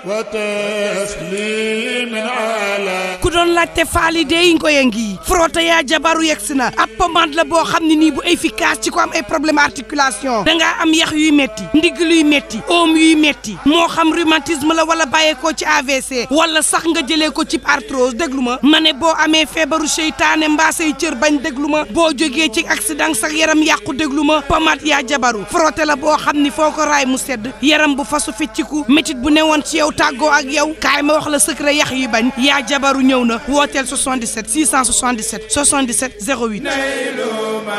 وتسليم على ku doon laajte faali dey ngoye ngi frotté yaa jabaru yegsi na ab pommade la boo xam ne nii bu efficace ci ko am ay problème articulation dangaa am yax yuy metti ndigg luy metti oom yuy metti moo xam rhumatisme la wala bàyyeekoo ci AVC wala sax nga jëlee ko ci arthrose déglu ma ma ne boo amee feebaru seytaane mbaa say cër bañ déglu ma boo jógee ci accident sax yaram yàqu déglu ma pommade yaa jabaru frotté la boo xam ni foo ko raay mu sedd yaram bu fasu fecciku métit bu newoon ci yow tàggoo ak yow kaay ma wax la secret yax yi bañ yaa jabaru ñëw na wooteel 77 677 77 08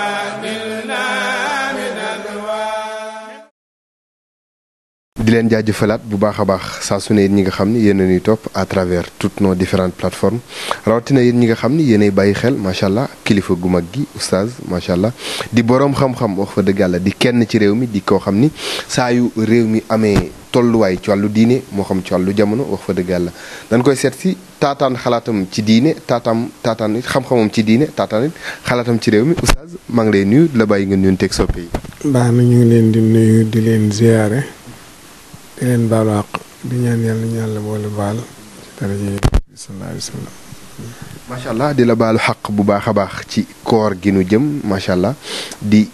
di leen jaajëfalaat bu baax a baax saa su ne yéen ñi nga xam ni yéen a ñuy topp à travers toutes nos différentes plateformes rawatina yéen ñi nga xam ni yéenay bàyyi xel macha allah kilifa gu mag gi oustaz macha allah di boroom xam-xam wax fa dëgg yàlla di kenn ci réew mi di koo xam ni saa yu réew mi amee tolluwaay ci wàllu diine moo xam ci wàllu jamono wax fa dëgg yàlla dañ koy seet si taataan xalaatam ci diine taataan it xam-xamam ci diine taataan it xalaatam ci réew mi oustaz maa ngi lay nuyu la bàyyi nga nuyoon teg soppe yi. baax na ñu ngi leen di nuyu di leen ziyaare di leen baalu àq di ñaan yàlla ñu yàlla boole baal ci daraja sallallahu alayhi wa sallam. macha allah di la baalu xaq bu baax a baax ci koor gi nu jëm macha allah di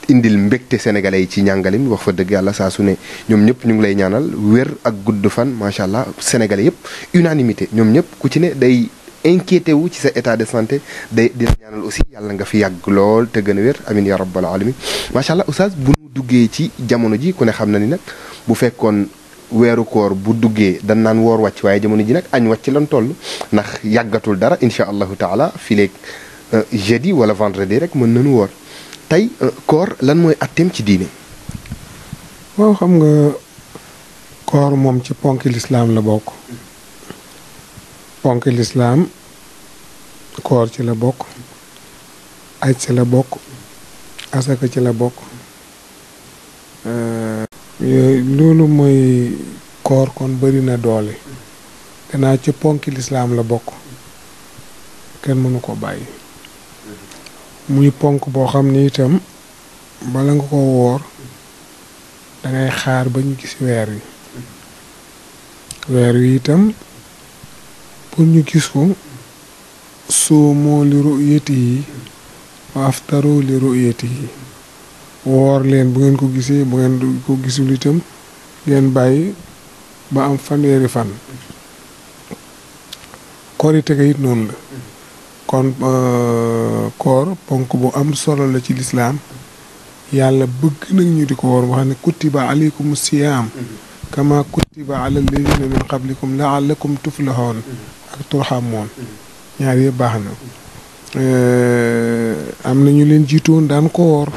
indil mbégte sénégalais yi ci njàngale mi wax fa dëgg yàlla saa su ne ñoom ñëpp ñu ngi lay ñaanal wér ak gudd fan macha allah sénégalais yëpp unanimité ñoom ñëpp ku ci ne day inquiété wu ci sa état de santé day di la ñaanal aussi yàlla nga fi yàgg lool te gën a wér amin ya rabbal alamin macha allah oustaz bu nu duggee ci jamono ji ku ne xam na ni nag bu fekkoon weeru koor bu duggee dan naan woor wàcc waaye jamono ji nag añ wàcc lan toll ndax yàggatul dara insha allahu taala fii léeg jeudi wala vendredi rek mën nañu woor tey koor lan mooy atteem ci diine. waaw xam nga koor moom ci ponk lislaam la bokk ponk lislaam koor ci la bokk aj ci la bokk asaka ci la bokk loolu mooy koor kon bëri na doole gannaaw ci ponk lislaam la bokk kenn mënu ko bàyyi muy ponk boo xam ni itam bala nga ko woor dangay xaar ba ñu gis weer wi itam pour ñu gis ko suumoo li ru'yatihi wa aftaru li ru'yatihi woor leen bu ngeen ko gisee bu ngeen ko gisul itam ngeen bàyyi ba am fanweeri fan koor yi tege it noonu la kon koor ponk bu am solo la ci lislaam yàlla bëgg nag ñu di ko woor wax ne kutiba alaykum siyaam kama kutiba ala alladina min qablikum laallakum tuflahoon ak turhamoon ñaar yëpp baax na am na ñu leen jiitoon daan ko woor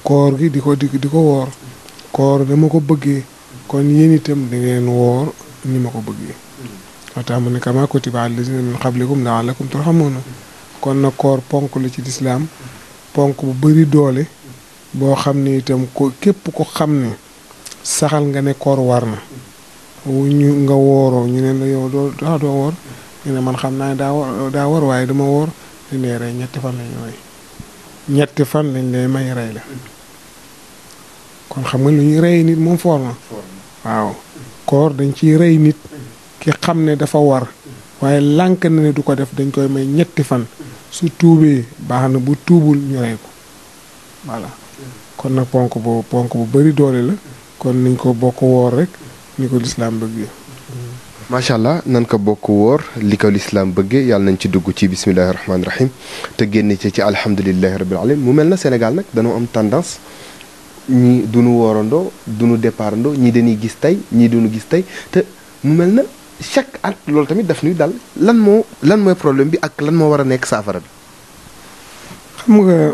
koor gi di ko woor koor dama ko bëggee kon yéen itam da ngeen woor ni ma ko bëggee waxtaan mu ne kama kutiba ala alladina min qablikum laallakum turhamoon kon na koor ponk la ci lislaam ponk bu bari doole boo xam ne itam ko képp ko xam ne saxal nga ne koor war na ñu nga wooroo ñu ne la yow doo woor ñu ne man xam naa ne daa war waaye dama woor li ne rey ñetti fan lañ lay may rey la kon xam nga lu ñuy rey nit moom foor na waaw koor dañ ciy rey nit ki xam ne dafa war waaye lànk na ne du ko def dañ koy may ñetti fan su tuubee baax na bu tuubul ñu rey ko voilà kon nag ponk bu bari doole la kon nañ ko bokk woor rek ni ko lislaam bëggee. macha allah nan ko bokk woor li ko lislaam bëggee yàlla nañ ci dugg ci bismillahi rahmaani rahim te génn ci alhamdulilahi rabbil alamin mu mel na Sénégal nag dañoo am tendance ñii duñu woorandoo duñu départandoo ñii dañuy gis tey ñii duñu gis tey te mu mel na chaque at loolu tamit daf ñuy dal lan mooy problème bi ak lan moo war a nekk saafara bi. xam nga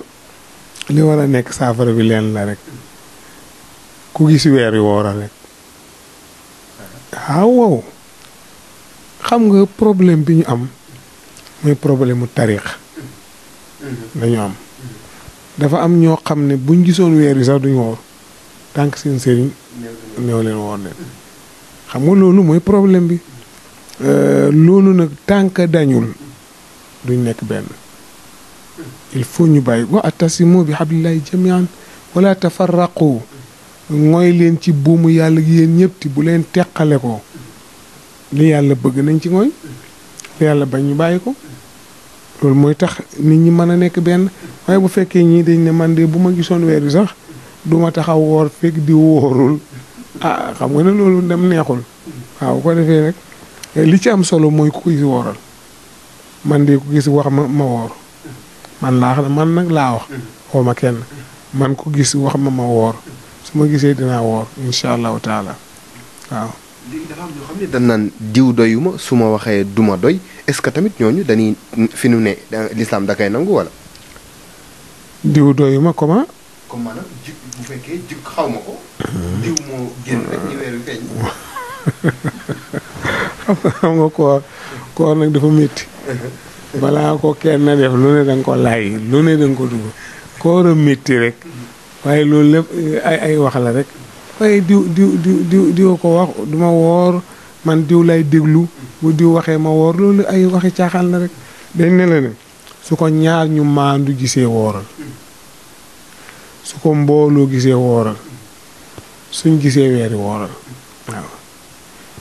li war a nekk saafara bi leen la rek ku gis weer wi wooral rek waaw xam nga problème bi ñu am mooy problème mu tariix dañu am dafa am ñoo xam ne buñ gisoon weer wi sax duñu woor tànk seen sëriñ ñoo leen woor leen xam nga loolu mooy problème bi loolu nag tànk dañul duñ nekk benn il faut ñu bàyyi wa atasimu bi hablillahi jamian wala tafarraqu mooy leen ci buumu yàlla gi yéen ñëpp ti bu leen teqale ko li yàlla bëgg nañ ci mooy li yàlla bañ ñu bàyyi ko loolu mooy tax nit ñi mën a nekk benn waaye bu fekkee ñii dañ ne man de bu ma gisoon weer bi sax du ma taxaw woor fekk di wóorul ah xam nga ne loolu dem neexul waaw ko defee rek li ci am solo mooy ku gis wooral man de ku gis wax ma woor man nag laa wax xaw ma kenn man ku gis wax ma woor su ma gisee dinaa woor incha allahu taala waaw. léegi dafa am ñoo xam ne dañ naan diw doyuma su ma waxee duma doy est-ce que tamit ñooñu dañuy fi nu ne l'islam da koy nangu wala. diw doyuma comment. comme maanaam bu fekkee jik xaw ma ko. diw moo génn rek ñu weer wi feeñ. xam nga koor nag dafa métti. balaa ko kenn def lu ne danga ko laaj lu ne danga ko dugg koor a métti rek waaye loolu lépp ay wax la rek waaye diw ko wax duma woor man diw lay déglu bu diw waxee ma woor loolu ay waxi caaxaan la rek dañ ne la ne su ko ñaar ñu maandu gisee wooral su ko mbooloo gisee wooral suñ gisee weeri wooral waaw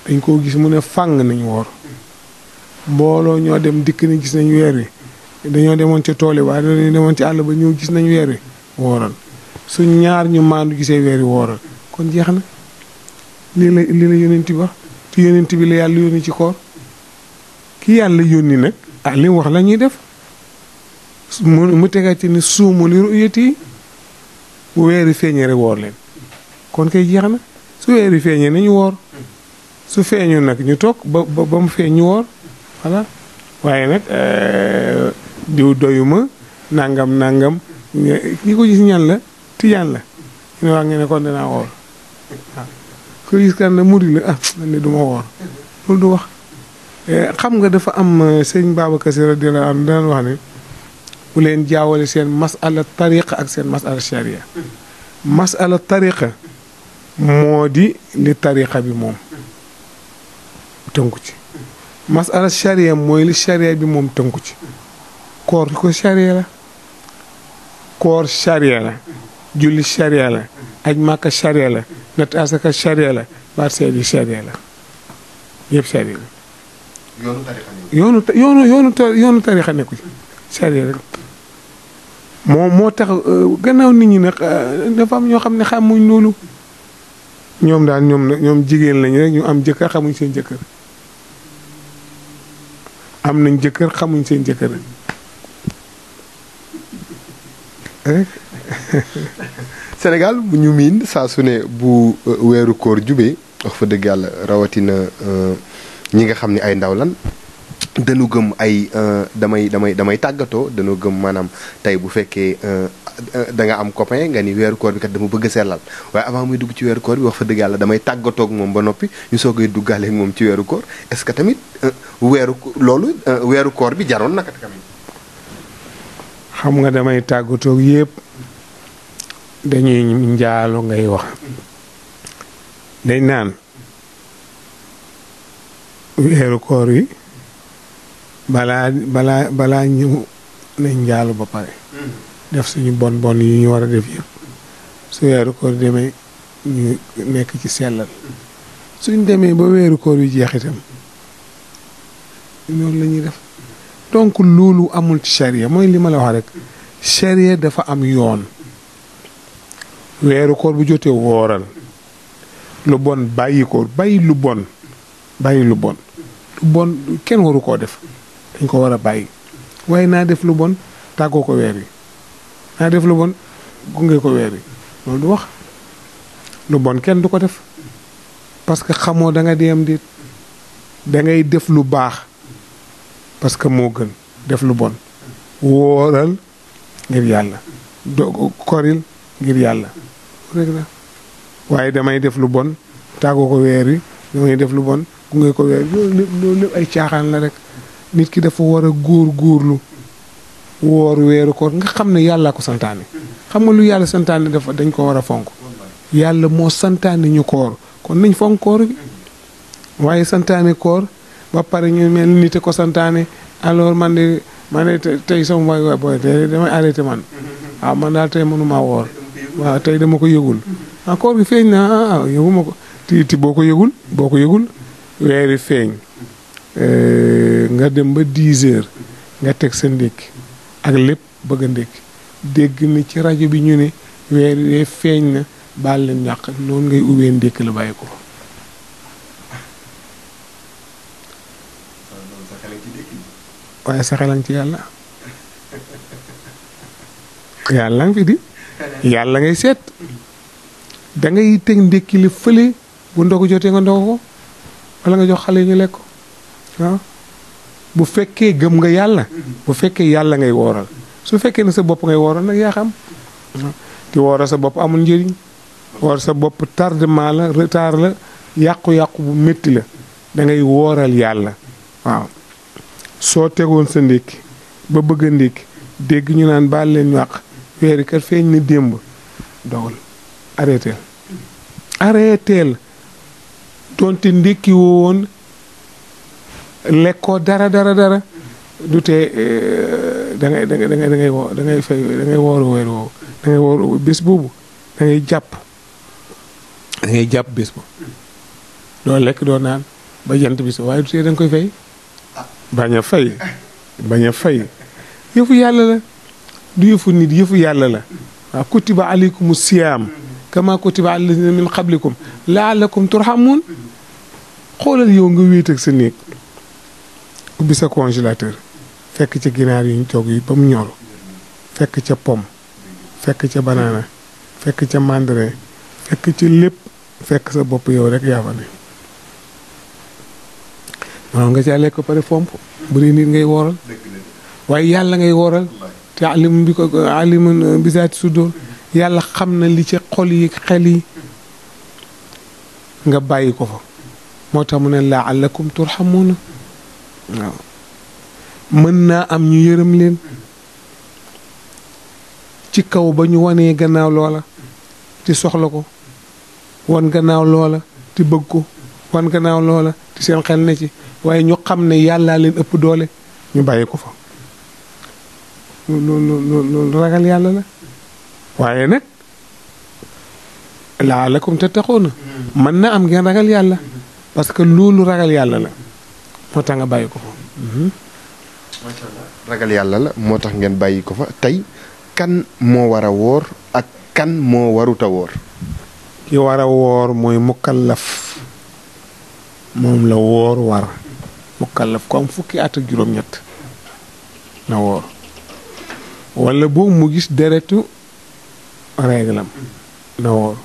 dañ koo gis mu ne fàng nañ woor mbooloo ñoo dem dikk ne gis nañ weer wi dañoo demoon ca tool yi waaye dañoo demoon ci àll ba ñëw gis nañ weer wi wooral su ñaar ñu maandu gisee weer wi wooral kon jeex na lii la yonent bi wax te yonent bi la yàlla yónni ci koor ki yàlla yónni nag ah li mu wax la ñuy def mu tegaat ci ni suumu li ru'yati bu weer wi feeñee rek woor leen kon kay jeex na su weer wi feeñee nañu woor su feeñu nag ñu toog ba mu feeñ ñu woor voilà waaye nag diw doyuma nangam ñi ko gis ñan la tijaan la ñu ne wax ngeen ne kon danaa woor waaw ko gis kan ne murid la man ne du ma woor loolu du wax xam nga dafa am sëñ Babacar Sy radiyallahu anhu daan wax ne bu leen jaawale seen masala tariqa ak seen masala sharia masala tariqa moo di li tariqa bi moom tënku ci masala sharia mooy li sharia bi moom tënku ci koor ko sharia la koor sharia la julli sharia la aj màkka sharia la natt asaka sharia la baat seedi sharia la yëpp sharia la yoonu tarixa nekku ci sharia rek moo tax gannaaw nit ñi nag dafa am ñoo xam ne xamuñ loolu ñoom daal ñoom jigéen lañu rek ñu am jëkkër xamuñ seen jëkkër am nañ jëkkër xamuñ seen jëkkër rek Sénégal bu ñu miin saa su ne bu weeru koor jubee wax fa dëgg yàlla rawatina ñi nga xam ne ay ndaw lan dañu gëm ay damay tàggatoo dañu gëm maanaam tey bu fekkee da nga am copain nga ni weeru koor bi kat dama bëgg a sellal waaye avant muy dugg ci weeru koor bi wax fa dëgg yàlla damay tàggatoo ak moom ba noppi ñu soogay duggaale ak moom ci weeru koor est-ce que tamit weeru koor bi jaroon naka tamit. xam nga damay tàggatoo yépp dañuy njaalo ngay wax dañ naan weeru koor wi balaa ñëw nañ njaalo ba pare def suñu bon yi ñu war a def yëpp su weeru koor demee ñu nekk ci sellal suñ demee ba weeru koor wi jeex itam loolu la ñuy def donc loolu amul ci charia mooy li ma la wax rek charia dafa am yoon weeru koor bu jotee wooral lu bon bàyyi ko bàyyi lu bon lu bon kenn waru koo def dañ ko war a bàyyi waaye naa def lu bon tàggoo ko weer wi naa def lu bon gunge ko weer wi loolu du wax lu bon kenn du ko def parce que xamoo da nga dem di da ngay def lu baax parce que moo gën def lu bon wooral ngir yàlla koril ngir yàlla rek la waaye damay def lu bon tàggoo ko weer wi damay def lu bon gunge ko weer wi loolu lépp ay caaxaan la rek nit ki dafa war a góorlu woor weeru koor nga xam ne yàlla ko santaane xam nga lu yàlla santaane dafa dañ ko war a fonk yàlla moo santaane ñu koor kon nañ fonk koor gi waaye santaane koor ba pare ñu mel nit ko santaane alors man de tey sama waay booy tey damay arrêté man waaw man daal tey mënumaa woor waaw tey dama ko yëgul koor gi feeñ na yëguma ko ti boo ko yëgul weeri feeñ nga dem ba 10 heures nga teg sa ndékki ak lépp bëgg a ndékki dégg ni ci rajo bi ñu ne weer wee feeñ na baal leen ñàq noonu ngay ubbee ndékki la bàyyi ko waaye sa xelan ci yàlla yàlla nga fi di yàlla ngay seet da ngay teg ndékki li fële bu ndogu jotee nga ndogu ko wala nga jox xale yi ñu lekk ko waaw bu fekkee gëm nga yàlla bu fekkee yàlla ngay wooral su fekkee ne sa bopp ngay wooral nag yaa xam ti wooral sa bopp amul njëriñ wooral sa bopp tardement la retard la yàqu-yàqu bu métti la da ngay wooral yàlla waaw soo tegoon sa ndékki ba bëgg a ndékki dégg ñu naan baal leen ñàq weeri kat feeñ na démb dogal arrêteel doonte ndékki woon lekkoo dara du tee da ngay fay da ngay woor weer woowu da ngay woor bés boobu da ngay jàpp bés boobu doo lekk doo naan ba jant bi so waaye du tee da nga koy fay bañ a fay yëfu yàlla la du yëfu nit yëfu yàlla la waaw kutiba alaykumu siyaam kama kutiba ala lazina min qablikum laallakum turhamun xoolal yow nga wéet ak sa néeg ubbi sa congélateur fekk ca ginaar yuñ toog yi ba mu ñor fekk ca pomme fekk ca banana fekk ca mandarin fekk ca lépp fekk sa bopp yow rek yaa fa ne maanaam nga caa lekk ko pare fomp bu dee nit ngay wooral waaye yàlla ngay wooral te alimun bi zaati sudur yàlla xam na li ci xol yi xel yi nga bàyyi ko fa moo tax mu ne la'allakum turhamuna waaw mën naa am ñu yërëm leen ci kaw ba ñu wanee gannaaw loola ti soxla ko wan gannaaw loola ti bëgg ko wan gannaaw loola ti seen xel ne ci waaye ñu xam ne yàllaa leen ëpp doole ñu bàyyi ko fa loolu ragal yàlla la waaye nag la'allakum tattaquuna mën na am ngeen ragal yàlla parce que loolu ragal yàlla la moo tax nga bàyyi ko fa macha allah ragal yàlla la moo tax ngeen bàyyi ko fa tey kan moo war a woor ak kan moo warut a woor ki war a woor mooy mukallaf moom la woor war mukallaf ko am fukki at ak juróom-ñett na woor wala boobu mu gis deretu réglam na woor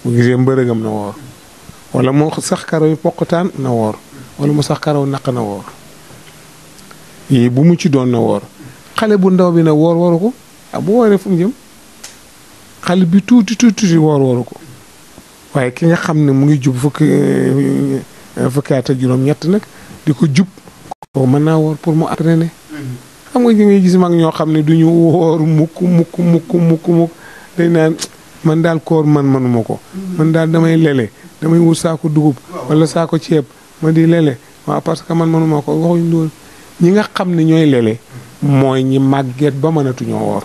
bu gisee mbërëgam na woor wala mu sax karaw yi poqataan na woor wala mu sax karaw naq na woor yii bu mu ci doon na woor xale bu ndaw bi na woor waru ko bu wooree fu mu jëm xale bi tuuti woor waru ko waaye ki nga xam ne mu ngi jub fukki at ak juróom-ñett nag di ko jub ko mën naa woor pour mu entraîner xam nga ñu ngay gis mag ñoo xam ne du ñu woor mukk dañ naan man daal koor manuma ko man daal damay lele damay wut saako dugub wala saako ceeb ma di lele waaw parce que man manuma ko waxuñ loolu ñi nga xam ne ñooy lele mooy ñi màgget ba mënatuñoo woor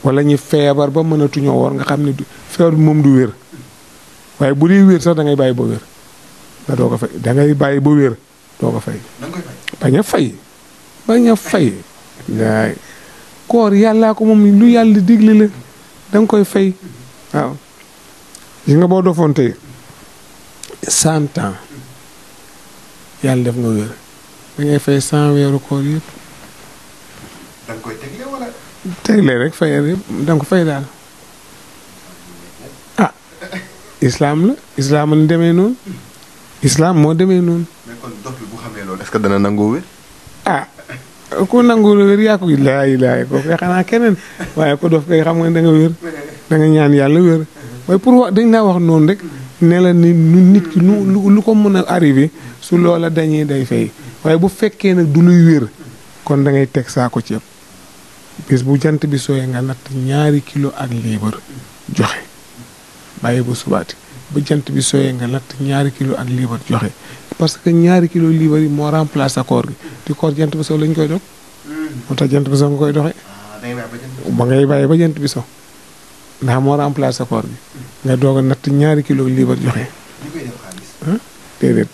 wala ñi feebar ba mënatuñoo woor nga xam ne feebar bi moom du wér waaye bu dee wér sax da ngay bàyyi ba wér nga doo ko fay da ngay bàyyi ba wér doo ko fay bañ a fay waay koor yàllaa ko moom lu yàlla digle la da nga koy fay waaw gis nga boo dofoon tey 100 ans yàlla def nga wér da ngay fay 100 weeru koor yëpp da nga koy tegle wala tegle rek fayal yëpp da nga ko fay daal islam la islam la demee noonu islam moo demee noonu mais kon dof bi bu xamee loolu est-ce que dana nangoo wér ku nangu la wér yaa ko laay ko xanaa keneen waaye ko dof kay xam nga da nga wér da nga ñaan yàlla wér waaye pour wax dañ laa wax noonu rek ne la ni nit ki lu ko mën a arrivé su loola dañee day fay waaye bu fekkee nag du luy wér kon da ngay teg saako ceeb bis bu jant bi sooyee nga natt 2 kilo ak liibar joxe bàyyi ba subaati ba jant bi sooyee nga natt 2 kilo ak liibar joxe parce que 2 kilo liibar yi moo remplace sa koor gi di koor jant bi soo lañ koy dog moo tax jant bi soo nga koy doxe ba ngay bàyyi ba jant bi soo ndax moo remplacer koor gi nga doog a natt ñaari kilo liibar joxe. déedéet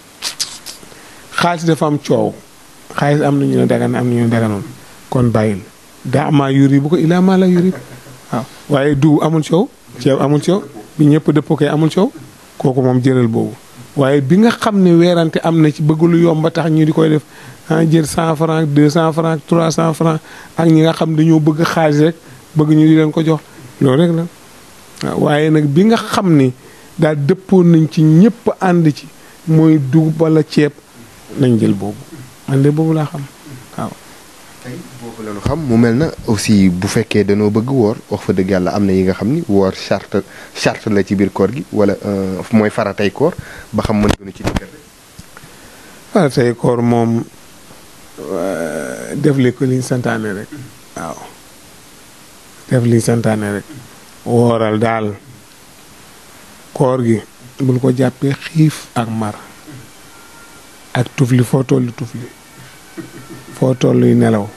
xaalis dafa am coow xaalis am na ñu ne dagan am na ñu ne daganoon kon bàyyil daa maa yuri bu ko ilaa maa la yuri waaw waaye du amul coow ceeb amul coow bi ñëpp dëppoo koy amul coow kooku moom jëlal boobu waaye bi nga xam ne weerante am na ci bëgg lu yomb ba tax ñu di koy def jël 100 francs 200 francs 300 francs ak ñi nga xam dañoo bëgg xaalis rek bëgg ñu di leen ko jox loolu rek la waaye nag bi nga xam ni daal dëppoon nañ ci ñëpp ànd ci mooy dugub wala ceeb nañ jël boobu man de boobu laa xam waaw. tey boobu la ñu xam mu mel na aussi bu fekkee dañoo bëgg woor wax fa dëgg yàlla am na yi nga xam ni woor charte la ci biir koor gi wala mooy faratay koor ba xam mën gënu ci digal rek. faratay koor moom def li ko liñ santaane rek waaw def liñ santaane rek wooral daal koor gi bul ko jàppee xiif ak mar ak tufli foo tollu tufli foo tolluy nelaw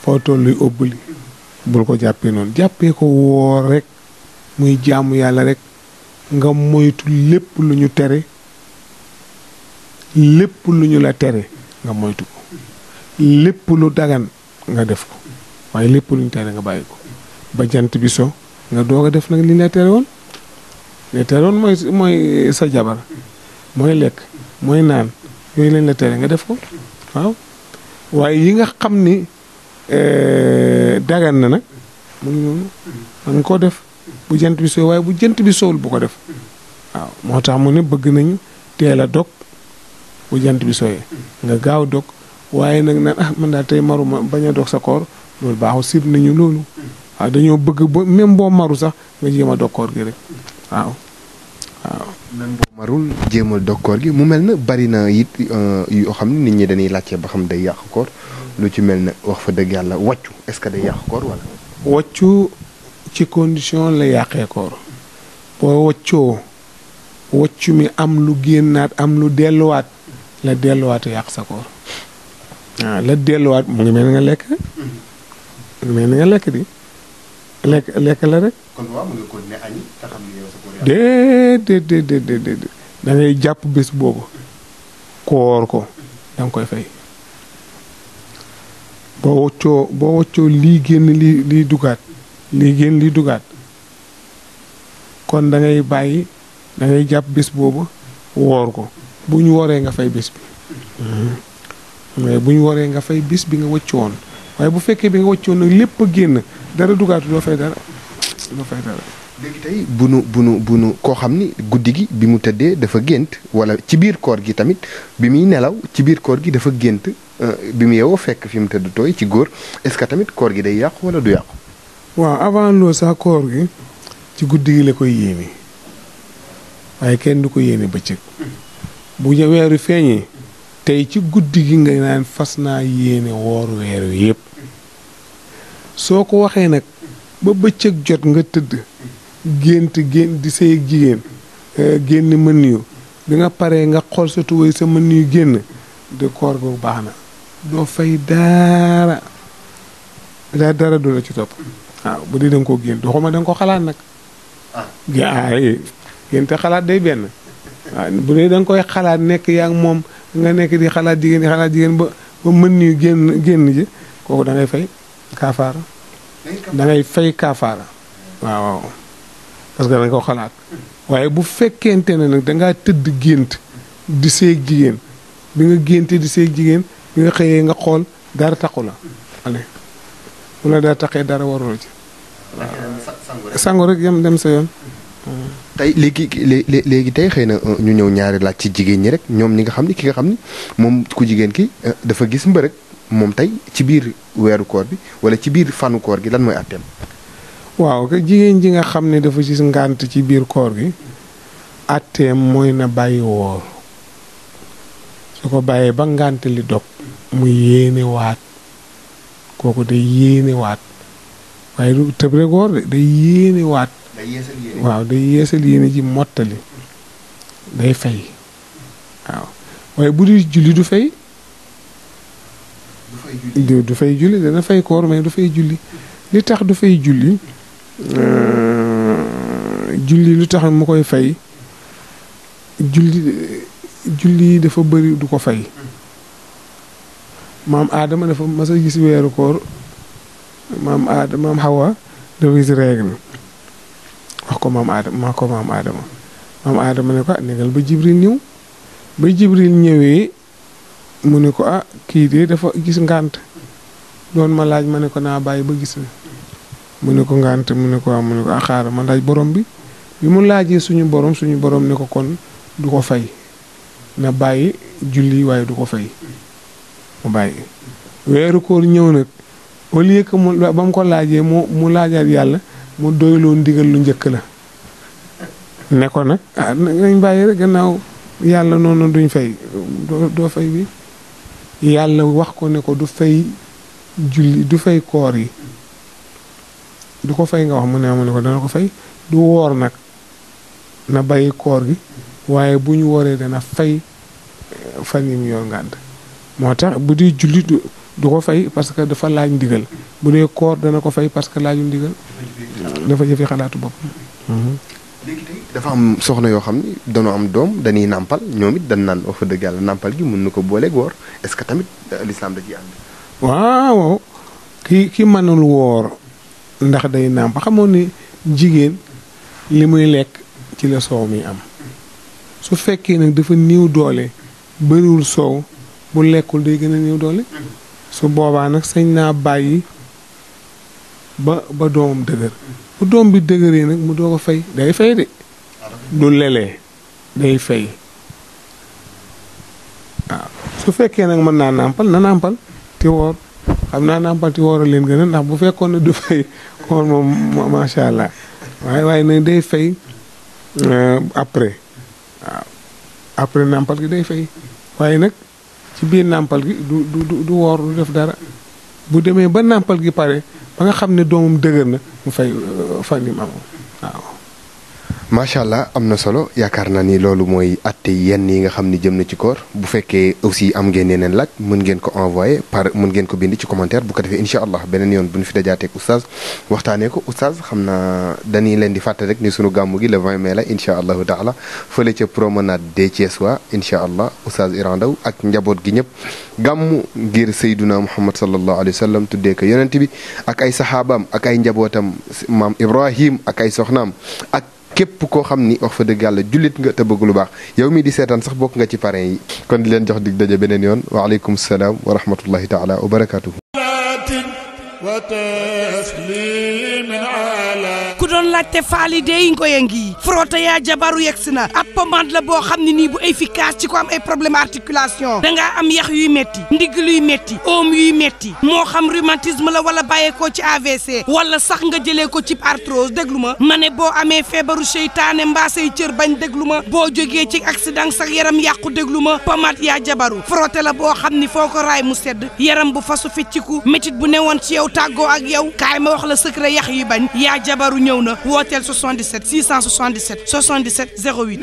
foo tolluy ëbbali bul ko jàppee noonu jàppee ko woor rek muy jaamu yàlla rek nga moytu lépp lu ñu tere lépp lu ñu la tere nga moytu ko lépp lu dagan nga def ko waaye lépp lu ñu tere nga bàyyi ko ba jant bi so nga doog a def nag li ñu la tere woon li tere woon mooy sa jabar mooy lekk mooy naan yooyu lañ la tere nga def ko waaw waaye yi nga xam ni dagan na nag mu ngi noonu man nga koo def bu jant bi soo waaye bu jant bi soowul bu ko def waaw moo tax mu ne bëgg nañu teel a dog bu jant bi sooyee nga gaaw dog waaye nag naan man daal tey maruma bañ a dog sa koor loolu baaxul sib nañu loolu waaw dañoo bëgg ba même boo maru sax nga jéem a dog koor gi rek waaw waaw même boo marul jéemal dog koor gi mu mel na bari na it yoo xam ne nit ñi dañuy laajte ba xam day yàq koor lu ci mel ne wax fa dëgg yàlla wàccu est-ce que day yàq koor wala. wàccu ci condition la yàqee koor boo wàccoo wàccu mi am lu génnaat am lu delluwaat la delluwaat yàq sa koor waaw la delluwaat mu ngi mel ni nga lekk mu ngi mel ni nga lekk di lekk la rek. kon waaw mu ngi ko ne añi te xam ne yow sa koor déedéet da ngay jàpp bés boobu koor ko da nga koy fay boo wàccoo lii génn lii dugaat lii génn lii dugaat kon da ngay bàyyi da ngay jàpp bés boobu woor ko bu ñu woree nga fay bés bi mais bu ñu woree nga fay bés bi nga wàccoon waaye bu fekkee bi nga wàccoon nag lépp a génn dara dugaatu doo fay dara. léegi tey bu nu koo xam ni guddi gi bi mu tëddee dafa gént wala ci biir koor gi tamit bi muy nelaw ci biir koor gi dafa gént bi mu yeewoo fekk fi mu tëdd tooy ci góor est-ce que tamit koor gi day yàqu wala du yàqu. waaw avant loolu sax koor gi ci guddi gi la koy yéene waaye kenn du ko yéene bëccëg bu weeru feeñee tey ci guddi gi nga naan fas naa yéene woor weer wi yépp soo ko waxee nag ba bëccëg jot nga tëdd gént di sëy ak jigéen génn mën yu bi nga paree nga xool sa tuwéy sa mën yu génn de koor googu baax na doo fay dara du la ci topp waaw bu dee da nga koo gént waxuma da nga ko xalaat nag ay génte xalaat day benn waaw bu dee da nga koy xalaat nekk yaa ngi moom nga nekk di xalaat jigéen ba mën yu génn ji kooku da ngay fay kaafaara da ngay fay kaafaara waaw parce que da nga ko xalaat waaye bu fekkente ne nag dangaa tëdd gént di seeg jigéen bi nga génte di seeg jigéen bi nga xëyee nga xool dara taxu la ale bu la dara taxee dara warula ci waaw sangu rek yam dem sa yoon tey léegi tey xëy na ñu ñëw ñaari laaj ci jigéen ñi rek ñoom ñi nga xam ni ki nga xam ni moom ku jigéen ki dafa gis mbërëg moom tey ci biir weeru koor bi wala ci biir fanu koor gi lan mooy àtteem. waaw que jigéen ji nga xam ne dafa gis ngànt ci biir koor gi àtteem mooy na bàyyi woor su ko bàyyee ba ngànt li dog mu yéene waat kooku day yéene waat waaye du tëb rek woor de day yéene waat waaw day yeesal yéene ji mottali day fay waaw waaye bu di julli du fay du fay julli dana fay koor mais du fay julli li tax du fay julli julli lu tax mu koy fay julli yi dafa bëri du ko fay maam Adama dafa mas a gis weeru koor maam Hawa dafa gis règle wax ko maam Adama maam Adama ne ko négal ba Jibril ñëw ba Jibril ñëwee mu ne ko kii de dafa gis ngànt doon ma laaj ma ne ko naa bàyyi ba gis na mu ne ko ngànt mu ne ko xaaral ma laaj borom bi mu laajee suñu borom ne ko kon du ko fay na bàyyi julli waaye du ko fay mu bàyyi weeru koor ñëw nag au lieu que ba mu ko laajee mu laajaat yàlla mu doyloo ndigal lu njëkk la ne ko nag nañ bàyyi rek gannaaw yàlla noonu duñ fay doo fay bi yàlla wax ko ne ko du fay julli du fay koor yi du ko fay nga wax mu ne ko dana ko fay du woor nag na bàyyi koor gi waaye bu ñu wooree dana fay fan yi mu yor ngànt moo tax bu dee julli du ko fay parce que dafa laaj ndigal bu dee koor dana ko fay parce que laaju ndigal dafa jëfe xalaatu bopp léegi tey dafa am soxna yoo xam ni dañoo am doom dañuy nàmpal ñoom it dañ naan wax fa dëgg yàlla nàmpal gi mën na ko booleeg woor est-ce que tamit l'islam da ciy ànd. waaw ki mënul woor ndax day nàmp xamoon ni jigéen li muy lekk ci la soow mi am su fekkee nag dafa néew doole bëriwul soow bu lekkul day gën a néew doole su boobaa nag sañ naa bàyyi ba doomam dëgër bu doom bi dëgëree nag mu doo ko fay day fay de du lelee day fay waaw su fekkee nag mën naa nàmpal na nàmpal ti woor xam naa nàmpal ti woor a leen gën a ndax bu fekkoon ne du fay woor moom macha allah waaye nag day fay après waaw après nàmpal gi day fay waaye nag ci biir nàmpal gi du woor du def dara bu demee ba nàmpal gi pare ba nga xam ne doomam dëgër na mu fay fan yim amoon waaw. macha allah am na solo yaakaar naa ni loolu mooy atte yenn yi nga xam ni jëm na ci koor bu fekkee aussi am ngeen yeneen laaj mën ngeen ko envoyé mën ngeen ko bind ci commentaire bu ko defee incha allah beneen yoon bu ñu fi dajaateeg oustaz waxtaanee ko oustaz xam naa dañuy leen di fàtte rek ni sunu gàmmu gi le 20 mai la incha allahu taala fële ca promenade des Thiessois incha allah oustaz Iran Ndao ak njaboot gi ñëpp gàmmu ngir sayduna muhammad sallallahu alayhi wa sallam tuddee ko yonent bi ak ay saxaabaam ak ay njabootam maam Ibrahim ak ay soxnaam ak képp koo xam ni wax fa dëgg yàlla jullit nga te bëgg lu baax yow mii di seetaan sax bokk nga ci parrain yi kon di leen jox dig daje beneen yoon waaleykum salaam wa rahmatullahi taala wa barakatuhu ku doon laajte faali dey ngoye ngi frotté yaa jabaru yegsi na ab pommade la boo xam ne nii bu efficace ci ko am ay problème articulation dangaa am yax yuy metti ndigg luy metti oom yuy metti moo xam rhumatisme la wala bàyyeekoo ci AVC wala sax nga jëlee ko ci arthrose déglu ma ne boo amee feebaru seytaane mbaa say cër bañ déglu ma boo jógee ci accident sax yaram yàqu déglu ma pommade yaa jabaru frotté la boo xam ni foo ko raay mu sedd yaram bu fasu fecciku métit bu newoon ci yow tàggoo ak yow kaay ma wax la secret yax yi bañ yaa jabaru ñëw na wooteel 77 677 77 08